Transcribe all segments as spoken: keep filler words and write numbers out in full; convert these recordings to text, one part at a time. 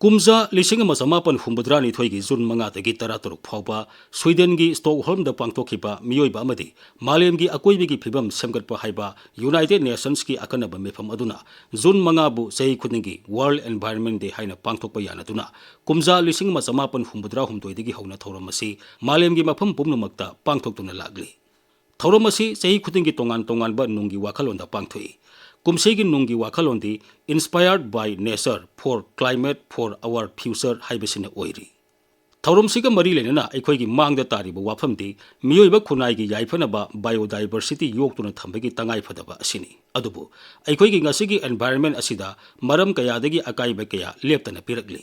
ꯀꯨꯝꯖꯥ ꯂꯤꯁꯤꯡ ꯑꯃ ꯆꯃꯥꯄꯟ ꯍꯨꯝꯐꯨꯇꯔꯥꯅꯤꯊꯣꯏꯒꯤ ꯖꯨꯟ ꯃꯉꯥꯗꯒꯤ ꯇꯔꯥꯇꯔꯨꯛ ꯐꯥꯎꯕ ꯁ꯭ꯋꯤꯗꯦꯟꯒꯤ ꯁ꯭ꯇꯣꯛꯍꯣꯜꯝꯗ ꯄꯥꯡꯊꯣꯛꯈꯤꯕ ꯃꯤꯑꯣꯏꯕ ꯑꯃꯗꯤ ꯃꯥꯂꯦꯝꯒꯤ ꯑꯀꯣꯏꯕꯒꯤ ꯐꯤꯕꯝ ꯁꯦꯝꯒꯠꯄ ꯍꯥꯏꯕ ꯌꯨꯅꯥꯏꯇꯦꯗ ꯅꯦꯁꯟꯁꯀꯤ ꯑꯈꯟꯅꯕ ꯃꯤꯐꯝ ꯑꯗꯨꯅ ꯖꯨꯟ ꯃꯉꯥꯕꯨ ꯆꯍꯤ ꯈꯨꯗꯤꯡꯒꯤ ꯋꯥꯔꯜꯗ ꯑꯦꯟꯚꯥꯏꯔꯟꯃꯦꯟ ꯗꯦ ꯍꯥꯏꯅ ꯄꯥꯡꯊꯣꯛꯄ ꯌꯥꯅꯗꯨꯅ ꯀꯨꯝꯖꯥ ꯂꯤꯁꯤꯡ ꯑꯃ ꯆꯃꯥꯄꯟ ꯍꯨꯝꯐꯨꯇꯔꯥꯍꯨꯝꯗꯣꯏꯗꯒꯤ ꯍꯧꯅ ꯊꯧꯔꯝ ꯑꯁꯤ ꯃꯥꯂꯦꯝꯒꯤ ꯃꯐꯝ ꯄꯨꯝꯅꯃꯛꯇ ꯄꯥꯡꯊꯣꯛꯇꯨꯅ ꯂꯥꯛꯂꯤ꯫ ꯊꯧꯔꯝ ꯑꯁꯤ ꯆꯍꯤ ꯈꯨꯗꯤꯡꯒꯤ ꯇꯣꯉꯥꯟ ꯇꯣꯉꯥꯟꯕ ꯅꯨꯡꯒꯤ ꯋꯥꯈꯜꯂꯣꯟꯗ ꯄꯥꯡꯊꯣꯛꯏ꯫ ꯀꯨꯝꯁꯤꯒꯤ ꯅꯨꯡꯒꯤ ꯋꯥꯈꯜꯂꯣꯟꯗꯤ Inspired by Nature, for Climate, for Our Future ꯍꯥꯏꯕꯁꯤꯅ ꯑꯣꯏꯔꯤ꯫ ꯊꯧꯔꯝꯁꯤꯒ ꯃꯔꯤ ꯂꯩꯅꯅ ꯑꯩꯈꯣꯏꯒꯤ ꯃꯥꯡꯗ ꯇꯥꯔꯤꯕ ꯋꯥꯐꯝꯗꯤ ꯃꯤꯑꯣꯏꯕ ꯈꯨꯟꯅꯥꯏꯒꯤ ꯌꯥꯏꯐꯅꯕ biodiversity ꯌꯣꯛꯇꯨꯅ ꯊꯝꯕꯒꯤ ꯇꯉꯥꯏꯐꯗꯕ ꯑꯁꯤꯅꯤ꯫ ꯑꯗꯨꯕꯨ ꯑꯩꯈꯣꯏꯒꯤ ꯉꯁꯤꯒꯤ ꯑꯦꯟꯚꯥꯏꯔꯟꯃꯦꯟ ꯑꯁꯤꯗ ꯃꯔꯝ ꯀꯌꯥꯗꯒꯤ ꯑꯀꯥꯏꯕ ꯀꯌꯥ ꯂꯦꯞꯇꯅ ꯄꯤꯔꯛꯂꯤ꯫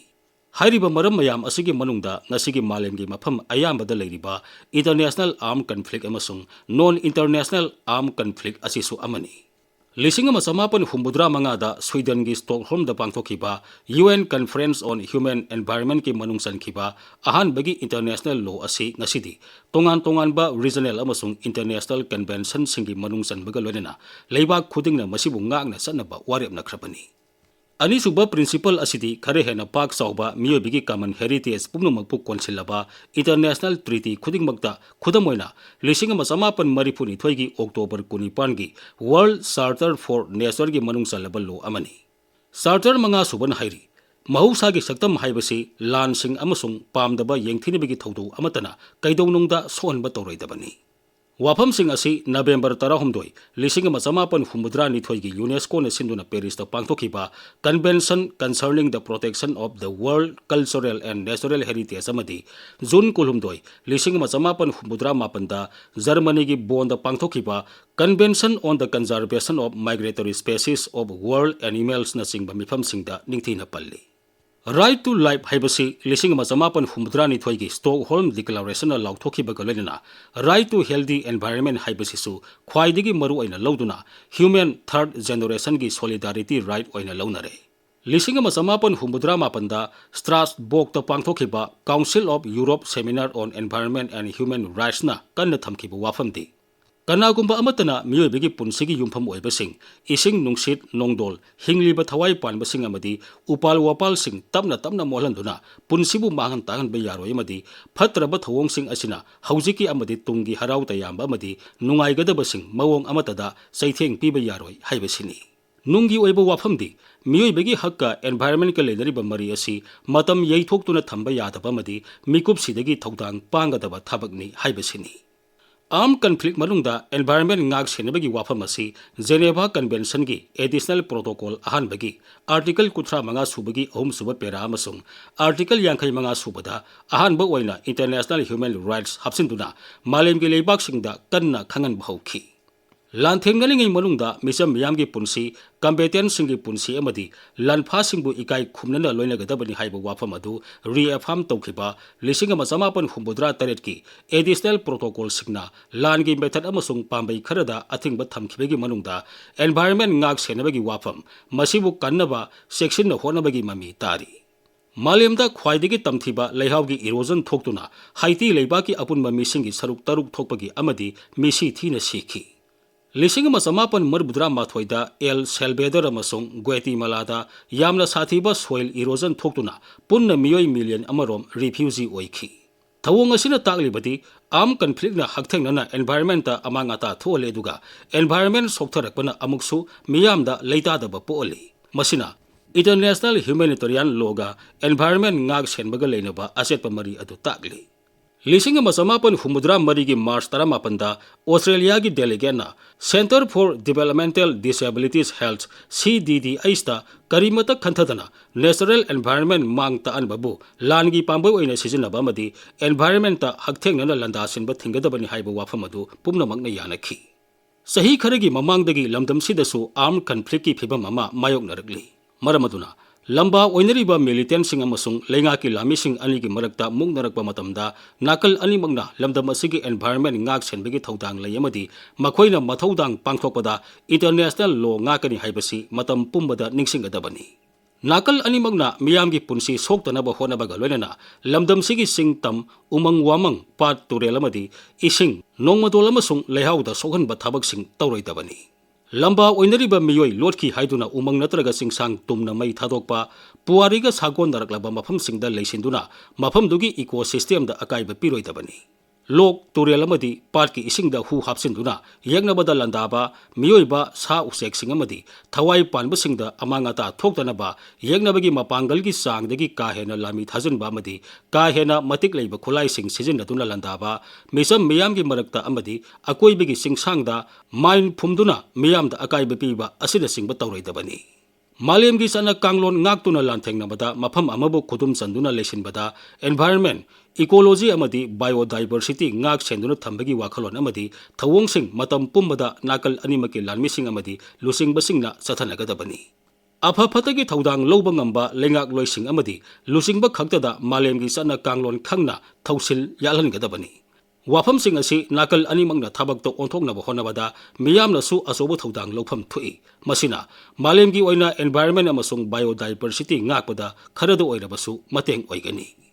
ꯍꯥꯏꯔꯤꯕ ꯃꯔꯝ ꯃꯌꯥꯝ ꯑꯁꯤꯒꯤ ꯃꯅꯨꯡꯗ ꯉꯁꯤꯒꯤ ꯃꯥꯂꯦꯝꯒꯤ ꯃꯐꯝ ꯑꯌꯥꯝꯕꯗ ꯂꯩꯔꯤꯕ international armed conflict ꯑꯃꯁꯨꯡ non international armed conflict ꯑꯁꯤꯁꯨ ꯑꯃꯅꯤ꯫ ꯂꯤꯁꯤꯡ ꯑꯃ ꯆꯃꯥꯄꯟ ꯍꯨꯝꯐꯨꯇꯔꯥ ꯃꯉꯥꯗ ꯁ꯭ꯋꯤꯗꯟꯒꯤ ꯁ꯭ꯇꯣꯛꯍꯣꯜꯝꯗ ꯄꯥꯡꯊꯣꯛꯈꯤꯕ UN Conference on Human Environmentꯀꯤ ꯃꯅꯨꯡ ꯆꯟꯈꯤꯕ ꯑꯍꯥꯟꯕꯒꯤ international law ꯑꯁꯤ ꯉꯁꯤꯗꯤ ꯇꯣꯉꯥꯟ ꯇꯣꯉꯥꯟꯕ regional ꯑꯃꯁꯨꯡ international conventionꯁꯤꯡꯒꯤ ꯃꯅꯨꯡ ꯆꯟꯕꯒ ꯂꯣꯏꯅꯅ ꯂꯩꯕꯥꯛ ꯈꯨꯗꯤꯡꯅ ꯃꯁꯤꯕꯨ ꯉꯥꯛꯅ ꯆꯠꯅꯕ ꯋꯥꯔꯦꯞꯅꯈ꯭ꯔꯕꯅꯤ꯫ ꯑꯅꯤꯁꯨꯕ principle ꯑꯁꯤꯗꯤ ꯈꯔ ꯍꯦꯟꯅ ꯄꯥꯛ ꯆꯥꯎꯕ ꯃꯤꯑꯣꯏꯕꯒꯤ common heritage ꯄꯨꯝꯅꯃꯛꯄꯨ ꯀꯣꯟꯁꯤꯜꯂꯕ international treaty ꯈꯨꯗꯤꯡꯃꯛꯇ, ꯈꯨꯗꯝ ꯑꯣꯏꯅ, ꯂꯤꯁꯤꯡ ꯑꯃ ꯆꯃꯥꯄꯟ ꯃꯔꯤꯐꯨꯅꯤꯊꯣꯏꯒꯤ October ꯀꯨꯟꯅꯤꯄꯥꯟꯒꯤ World Charter for Natureꯒꯤ ꯃꯅꯨꯡ ꯆꯜꯂꯕ law ꯑꯃꯅꯤ꯫ Charter ꯃꯉꯥꯁꯨꯕꯅ ꯍꯥꯏꯔꯤ, ꯃꯍꯧꯁꯥꯒꯤ ꯁꯛꯇꯝ ꯍꯥꯏꯕꯁꯤ ꯂꯥꯟꯁꯤꯡ ꯑꯃꯁꯨꯡ ꯄꯥꯝꯗꯕ ꯌꯦꯡꯊꯤꯅꯕꯒꯤ ꯊꯧꯗꯣꯛ ꯑꯃꯠꯇꯅ ꯀꯩꯗꯧꯅꯨꯡꯗ ꯁꯣꯛꯍꯟꯕ ꯇꯧꯔꯣꯏꯗꯕꯅꯤ꯫ ꯋꯥꯐꯝꯁꯤꯡ ꯑꯁꯤ November ꯇꯔꯥꯍꯨꯝꯗꯣꯏ, ꯂꯤꯁꯤꯡ ꯑꯃ ꯆꯃꯥꯄꯟ ꯍꯨꯝꯐꯨꯇꯔꯥꯅꯤꯊꯣꯏꯒꯤ UNESCOꯅ ꯁꯤꯟꯗꯨꯅ Parisꯇ ꯄꯥꯡꯊꯣꯛꯈꯤꯕ Convention Concerning the Protection of the World Cultural and Natural Heritage ꯑꯃꯗꯤ June ꯀꯨꯟꯍꯨꯝꯗꯣꯏ, ꯂꯤꯁꯤꯡ ꯑꯃ ꯆꯃꯥꯄꯟ ꯍꯨꯝꯐꯨꯇꯔꯥ ꯃꯥꯄꯟꯗ Germanyꯒꯤ Bonnꯗ ꯄꯥꯡꯊꯣꯛꯈꯤꯕ Convention on the Conservation of Migratory Species of World Animalsꯅꯆꯤꯡꯕ ꯃꯤꯐꯝꯁꯤꯡꯗ ꯅꯤꯡꯊꯤꯅ ꯄꯜꯂꯤ꯫ Right to Life ꯍꯥꯏꯕꯁꯤ ꯂꯤꯁꯤꯡ ꯑꯃ ꯆꯃꯥꯄꯟ ꯍꯨꯝꯐꯨꯇꯔꯥꯅꯤꯊꯣꯏꯒꯤ Stockholm Declarationꯅ ꯂꯥꯎꯊꯣꯛꯈꯤꯕꯒ ꯂꯣꯏꯅꯅ Right to Healthy Environment ꯍꯥꯏꯕꯁꯤꯁꯨ ꯈ꯭ꯋꯥꯏꯗꯒꯤ ꯃꯔꯨ ꯑꯣꯏꯅ ꯂꯧꯗꯨꯅ human third generationꯒꯤ solidarity right ꯑꯣꯏꯅ ꯂꯧꯅꯔꯦ꯫ ꯂꯤꯁꯤꯡ ꯑꯃ ꯆꯃꯥꯄꯟ ꯍꯨꯝꯐꯨꯇꯔꯥ ꯃꯥꯄꯟꯗ Strasbourgꯇ ꯄꯥꯡꯊꯣꯛꯈꯤꯕ Council of Europe Seminar on Environment and Human Rightsꯅ ꯀꯟꯅ ꯊꯝꯈꯤꯕ ꯋꯥꯐꯝꯗꯤ, ꯀꯅꯥꯒꯨꯝꯕ ꯑꯃꯠꯇꯅ ꯃꯤꯑꯣꯏꯕꯒꯤ ꯄꯨꯟꯁꯤꯒꯤ ꯌꯨꯝꯐꯝ ꯑꯣꯏꯕꯁꯤꯡ, ꯏꯁꯤꯡ, ꯅꯨꯡꯁꯤꯠ, ꯅꯣꯡꯗꯣꯜ, ꯍꯤꯡꯂꯤꯕ ꯊꯋꯥꯏ ꯄꯥꯟꯕꯁꯤꯡ ꯑꯃꯗꯤ ꯎꯄꯥꯜ ꯋꯥꯄꯥꯜꯁꯤꯡ ꯇꯞꯅ ꯇꯞꯅ ꯃꯣꯠꯍꯟꯗꯨꯅ ꯄꯨꯟꯁꯤꯕꯨ ꯃꯥꯡꯍꯟ ꯇꯥꯛꯍꯟꯕ ꯌꯥꯔꯣꯏ ꯑꯃꯗꯤ ꯐꯠꯇ꯭ꯔꯕ ꯊꯧꯑꯣꯡꯁꯤꯡ ꯑꯁꯤꯅ ꯍꯧꯖꯤꯛꯀꯤ ꯑꯃꯗꯤ ꯇꯨꯡꯒꯤ ꯍꯔꯥꯎ ꯇꯌꯥꯝꯕ ꯑꯃꯗꯤ ꯅꯨꯡꯉꯥꯏꯒꯗꯕꯁꯤꯡ ꯃꯑꯣꯡ ꯑꯃꯠꯇꯗ ꯆꯩꯊꯦꯡ ꯄꯤꯕ ꯌꯥꯔꯣꯏ ꯍꯥꯏꯕꯁꯤꯅꯤ꯫ ꯅꯨꯡꯒꯤ ꯑꯣꯏꯕ ꯋꯥꯐꯝꯗꯤ, ꯃꯤꯑꯣꯏꯕꯒꯤ ꯍꯛꯀ environmentꯀ ꯂꯩꯅꯔꯤꯕ ꯃꯔꯤ ꯑꯁꯤ ꯃꯇꯝ ꯌꯩꯊꯣꯛꯇꯨꯅ ꯊꯝꯕ ꯌꯥꯗꯕ ꯑꯃꯗꯤ ꯃꯤꯀꯨꯞꯁꯤꯗꯒꯤ ꯊꯧꯗꯥꯡ ꯄꯥꯡꯒꯗꯕ ꯊꯕꯛꯅꯤ ꯍꯥꯏꯕꯁꯤꯅꯤ꯫ Armed conflict ꯃꯅꯨꯡꯗ environment ꯉꯥꯛ ꯁꯦꯟꯅꯕꯒꯤ ꯋꯥꯐꯝ ꯑꯁꯤ Geneva Conventionꯒꯤ Additional Protocol ꯑꯍꯥꯟꯕꯒꯤ Article ꯀꯨꯟꯊ꯭ꯔꯥ ꯃꯉꯥ ꯁꯨꯕꯒꯤ ꯑꯍꯨꯝ ꯁꯨꯕ ꯄꯦꯔꯥ ꯑꯃꯁꯨꯡ Article ꯌꯥꯡꯈꯩ ꯃꯉꯥ ꯁꯨꯕꯗ ꯑꯍꯥꯟꯕ ꯑꯣꯏꯅ International Human Rights ꯍꯥꯞꯆꯤꯟꯗꯨꯅ ꯃꯥꯂꯦꯝꯒꯤ ꯂꯩꯕꯥꯛꯁꯤꯡꯗ ꯀꯟꯅ ꯈꯪꯍꯟꯕ ꯍꯧꯈꯤ꯫ ꯂꯥꯟꯊꯦꯡꯅꯔꯤꯉꯩ ꯃꯅꯨꯡꯗ ꯃꯤꯆꯝ ꯃꯤꯌꯥꯝꯒꯤ ꯄꯨꯟꯁꯤ, combatantꯁꯤꯡꯒꯤ ꯄꯨꯟꯁꯤ ꯑꯃꯗꯤ ꯂꯥꯟꯐꯥꯁꯤꯡꯕꯨ ꯏꯀꯥꯏ ꯈꯨꯝꯅꯅ ꯂꯣꯏꯅꯒꯗꯕꯅꯤ ꯍꯥꯏꯕ ꯋꯥꯐꯝ ꯑꯗꯨ reaffirm ꯇꯧꯈꯤꯕ ꯂꯤꯁꯤꯡ ꯑꯃ ꯆꯃꯥꯄꯟ ꯍꯨꯝꯐꯨꯇꯔꯥ ꯇꯔꯦꯠꯀꯤ Additional Protocolꯁꯤꯡꯅ ꯂꯥꯟꯒꯤ method ꯑꯃꯁꯨꯡ ꯄꯥꯝꯕꯩ ꯈꯔꯗ ꯑꯊꯤꯡꯕ ꯊꯝꯈꯤꯕꯒꯤ ꯃꯅꯨꯡꯗ environment ꯉꯥꯛ ꯁꯦꯟꯅꯕꯒꯤ ꯋꯥꯐꯝ, ꯃꯁꯤꯕꯨ ꯀꯟꯅꯕ ꯆꯦꯛꯁꯤꯟꯅ ꯍꯣꯠꯅꯕꯒꯤ ꯃꯃꯤ ꯇꯥꯔꯤ꯫ ꯃꯥꯂꯦꯝꯗ ꯈ꯭ꯋꯥꯏꯗꯒꯤ ꯇꯝꯊꯤꯕ ꯂꯩꯍꯥꯎꯒꯤ erosion ꯊꯣꯛꯇꯨꯅ ꯍꯥꯏꯇꯤ ꯂꯩꯕꯥꯛꯀꯤ ꯑꯄꯨꯟꯕ ꯃꯤꯁꯤꯡꯒꯤ ꯁꯔꯨꯛ ꯇꯔꯨꯛ ꯊꯣꯛꯄꯒꯤ ꯑꯃꯗꯤ ꯃꯤꯁꯤ ꯊꯤꯅ ꯁꯤꯈꯤ꯫ ꯂꯤꯁꯤꯡ ꯑꯃ ꯆꯃꯥꯄꯟ ꯃꯔꯤꯐꯨꯇꯔꯥ ꯃꯥꯊꯣꯏꯗ El Salvador ꯑꯃꯁꯨꯡ Guatemaláꯗ ꯌꯥꯝꯅ ꯁꯥꯊꯤꯕ soil erosion ꯊꯣꯛꯇꯨꯅ ꯄꯨꯟꯅ ꯃꯤꯑꯣꯏ million ꯑꯃꯔꯣꯝ refugee ꯑꯣꯏꯈꯤ꯫ ꯊꯧꯑꯣꯡ ꯑꯁꯤꯅ ꯇꯥꯛꯂꯤꯕꯗꯤ armed conflictꯅ ꯍꯛꯊꯦꯡꯅꯅ environmentꯇ ꯑꯃꯥꯡ ꯑꯇꯥ ꯊꯣꯛꯍꯜꯂꯤ, ꯑꯗꯨꯒ environment ꯁꯣꯛꯊꯔꯛꯄꯅ ꯑꯃꯨꯛꯁꯨ ꯃꯤꯌꯥꯝꯗ ꯂꯩꯇꯥꯗꯕ ꯄꯣꯛꯍꯜꯂꯤ꯫ ꯃꯁꯤꯅ international humanitarian lawꯒ environment ꯉꯥꯛ ꯁꯦꯟꯕꯒ ꯂꯩꯅꯕ ꯑꯆꯦꯠꯄ ꯃꯔꯤ ꯑꯗꯨ ꯇꯥꯛꯂꯤ꯫ ꯂꯤꯁꯤꯡ ꯑꯃ ꯆꯃꯥꯄꯟ ꯍꯨꯝꯐꯨꯇꯔꯥ ꯃꯔꯤꯒꯤ March ꯇꯔꯥꯃꯥꯄꯟꯗ Australiaꯒꯤ delegateꯅ Centre for Developmental Disabilities Health, CDDHꯇ ꯀꯔꯤꯃꯠꯇ ꯈꯟꯊꯗꯅ natural environment ꯃꯥꯡ ꯇꯥꯛꯍꯟꯕꯕꯨ ꯂꯥꯟꯒꯤ ꯄꯥꯝꯕꯩ ꯑꯣꯏꯅ ꯁꯤꯖꯤꯟꯅꯕ ꯑꯃꯗꯤ environmentꯇ ꯍꯛꯊꯦꯡꯅꯅ ꯂꯥꯟꯗꯥꯁꯤꯟꯕ ꯊꯤꯡꯒꯗꯕꯅꯤ ꯍꯥꯏꯕ ꯋꯥꯐꯝ ꯑꯗꯨ ꯄꯨꯝꯅꯃꯛꯅ ꯌꯥꯅꯈꯤ꯫ ꯆꯍꯤ ꯈꯔꯒꯤ ꯃꯃꯥꯡꯗꯒꯤ ꯂꯝꯗꯝꯁꯤꯗꯁꯨ armed conflictꯀꯤ ꯐꯤꯚꯝ ꯑꯃ ꯃꯥꯌꯣꯛꯅꯔꯛꯂꯤ꯫ ꯃꯔꯝ ꯑꯗꯨꯅ ꯂꯝꯕꯥ ꯑꯣꯏꯅꯔꯤꯕ militantꯁꯤꯡ ꯑꯃꯁꯨꯡ ꯂꯩꯉꯥꯛꯀꯤ ꯂꯥꯟꯃꯤꯁꯤꯡ ꯑꯅꯤꯒꯤ ꯃꯔꯛꯇ ꯃꯨꯛꯅꯔꯛꯄ ꯃꯇꯝꯗ ꯅꯥꯀꯜ ꯑꯅꯤꯃꯛꯅ ꯂꯝꯗꯝ ꯑꯁꯤꯒꯤ environment ꯉꯥꯛ ꯁꯦꯟꯕꯒꯤ ꯊꯧꯗꯥꯡ ꯂꯩ ꯑꯃꯗꯤ ꯃꯈꯣꯏꯅ ꯃꯊꯧꯗꯥꯡ ꯄꯥꯡꯊꯣꯛꯄꯗ international law ꯉꯥꯛꯀꯅꯤ ꯍꯥꯏꯕꯁꯤ ꯃꯇꯝ ꯄꯨꯝꯕꯗ ꯅꯤꯡꯁꯤꯡꯒꯗꯕꯅꯤ꯫ ꯅꯥꯀꯜ ꯑꯅꯤꯃꯛꯅ ꯃꯤꯌꯥꯝꯒꯤ ꯄꯨꯟꯁꯤ ꯁꯣꯛꯇꯅꯕ ꯍꯣꯠꯅꯕꯒ ꯂꯣꯏꯅꯅ ꯂꯝꯗꯝꯁꯤꯒꯤ ꯆꯤꯡ ꯇꯝ, ꯎꯃꯪ ꯋꯥꯃꯪ, ꯄꯥꯠ ꯇꯨꯔꯦꯜ ꯑꯃꯗꯤ ꯏꯁꯤꯡ, ꯅꯣꯡꯃꯗꯣꯜ ꯑꯃꯁꯨꯡ ꯂꯩꯍꯥꯎꯗ ꯁꯣꯛꯍꯟꯕ ꯊꯕꯛꯁꯤꯡ ꯇꯧꯔꯣꯏꯗꯕꯅꯤ꯫ ꯂꯝꯕꯥ ꯑꯣꯏꯅꯔꯤꯕ ꯃꯤꯑꯣꯏ ꯂꯣꯠꯈꯤ ꯍꯥꯏꯗꯨꯅ ꯎꯃꯪ ꯅꯠꯇ꯭ꯔꯒ ꯆꯤꯡꯁꯥꯡ ꯇꯨꯝꯅ ꯃꯩ ꯊꯥꯗꯣꯛꯄ, ꯄꯨꯋꯥꯔꯤꯒ ꯁꯥꯒꯣꯟꯅꯔꯛꯂꯕ ꯃꯐꯝꯁꯤꯡꯗ ꯂꯩꯁꯤꯟꯗꯨꯅ ꯃꯐꯝꯗꯨꯒꯤ ꯏꯀꯣ ꯁꯤꯁꯇꯦꯝꯗ ꯑꯀꯥꯏꯕ ꯄꯤꯔꯣꯏꯗꯕꯅꯤ꯫ ꯂꯣꯛ, ꯇꯨꯔꯦꯜ ꯑꯃꯗꯤ ꯄꯥꯠꯀꯤ ꯏꯁꯤꯡꯗ ꯍꯨ ꯍꯥꯞꯆꯤꯟꯗꯨꯅ ꯌꯦꯛꯅꯕꯗ ꯂꯥꯟꯗꯥꯕ ꯃꯤꯑꯣꯏꯕ, ꯁꯥ ꯎꯆꯦꯛꯁꯤꯡ ꯑꯃꯗꯤ ꯊꯋꯥꯏ ꯄꯥꯟꯕꯁꯤꯡꯗ ꯑꯃꯥꯡ ꯑꯇꯥ ꯊꯣꯛꯇꯅꯕ ꯌꯦꯛꯅꯕꯒꯤ ꯃꯄꯥꯡꯒꯜꯒꯤ ꯆꯥꯡꯗꯒꯤ ꯀꯥ ꯍꯦꯟꯅ ꯂꯥꯝꯃꯤ ꯊꯥꯖꯤꯟꯕ ꯑꯃꯗꯤ ꯀꯥ ꯍꯦꯟꯅ ꯃꯇꯤꯛ ꯂꯩꯕ ꯈꯨꯠꯂꯥꯏꯁꯤꯡ ꯁꯤꯖꯤꯟꯅꯗꯨꯅ ꯂꯥꯟꯗꯥꯕ, ꯃꯤꯆꯝ ꯃꯤꯌꯥꯝꯒꯤ ꯃꯔꯛꯇ ꯑꯃꯗꯤ ꯑꯀꯣꯏꯕꯒꯤ ꯆꯤꯡꯁꯥꯡꯗ ꯃꯥꯏꯟ ꯐꯨꯝꯗꯨꯅ ꯃꯤꯌꯥꯝꯗ ꯑꯀꯥꯏꯕ ꯄꯤꯕ ꯑꯁꯤꯅꯆꯤꯡꯕ ꯇꯧꯔꯣꯏꯗꯕꯅꯤ꯫ ꯃꯥꯂꯦꯝꯒꯤ ꯆꯠꯅ ꯀꯥꯡꯂꯣꯟ ꯉꯥꯛꯇꯨꯅ ꯂꯥꯟꯊꯦꯡꯅꯕꯗ ꯃꯐꯝ ꯑꯃꯕꯨ ꯈꯨꯗꯨꯝ ꯆꯟꯗꯨꯅ ꯂꯩꯁꯤꯟꯕꯗ environment, ecology ꯑꯃꯗꯤ biodiversity ꯉꯥꯛ ꯁꯦꯟꯗꯨꯅ ꯊꯝꯕꯒꯤ ꯋꯥꯈꯜꯂꯣꯟ ꯑꯃꯗꯤ ꯊꯧꯑꯣꯡꯁꯤꯡ ꯃꯇꯝ ꯄꯨꯝꯕꯗ ꯅꯥꯀꯜ ꯑꯅꯤꯃꯛꯀꯤ ꯂꯥꯟꯃꯤꯁꯤꯡ ꯑꯃꯗꯤ ꯂꯨꯆꯤꯡꯕꯁꯤꯡꯅ ꯆꯠꯊꯅꯒꯗꯕꯅꯤ꯫ ꯑꯐ ꯐꯠꯇꯒꯤ ꯊꯧꯗꯥꯡ ꯂꯧꯕ ꯉꯝꯕ ꯂꯩꯉꯥꯛꯂꯣꯏꯁꯤꯡ ꯑꯃꯗꯤ ꯂꯨꯆꯤꯡꯕ ꯈꯛꯇꯗ ꯃꯥꯂꯦꯝꯒꯤ ꯆꯠꯅ ꯀꯥꯡꯂꯣꯟ ꯈꯪꯅ ꯊꯧꯁꯤꯜ ꯌꯥꯠꯍꯟꯒꯗꯕꯅꯤ꯫ ꯋꯥꯐꯝꯁꯤꯡ ꯑꯁꯤ ꯅꯥꯀꯜ ꯑꯅꯤꯃꯛꯅ ꯊꯕꯛꯇ ꯑꯣꯟꯊꯣꯛꯅꯕ ꯍꯣꯠꯅꯕꯗ ꯃꯤꯌꯥꯝꯅꯁꯨ ꯑꯆꯧꯕ ꯊꯧꯗꯥꯡ ꯂꯧꯐꯝ ꯊꯣꯛꯏ꯫ ꯃꯁꯤꯅ ꯃꯥꯂꯦꯝꯒꯤ ꯑꯣꯏꯅ environment ꯑꯃꯁꯨꯡ biodiversity ꯉꯥꯛꯄꯗ ꯈꯔꯗ ꯑꯣꯏꯔꯕꯁꯨ ꯃꯇꯦꯡ ꯑꯣꯏꯒꯅꯤ꯫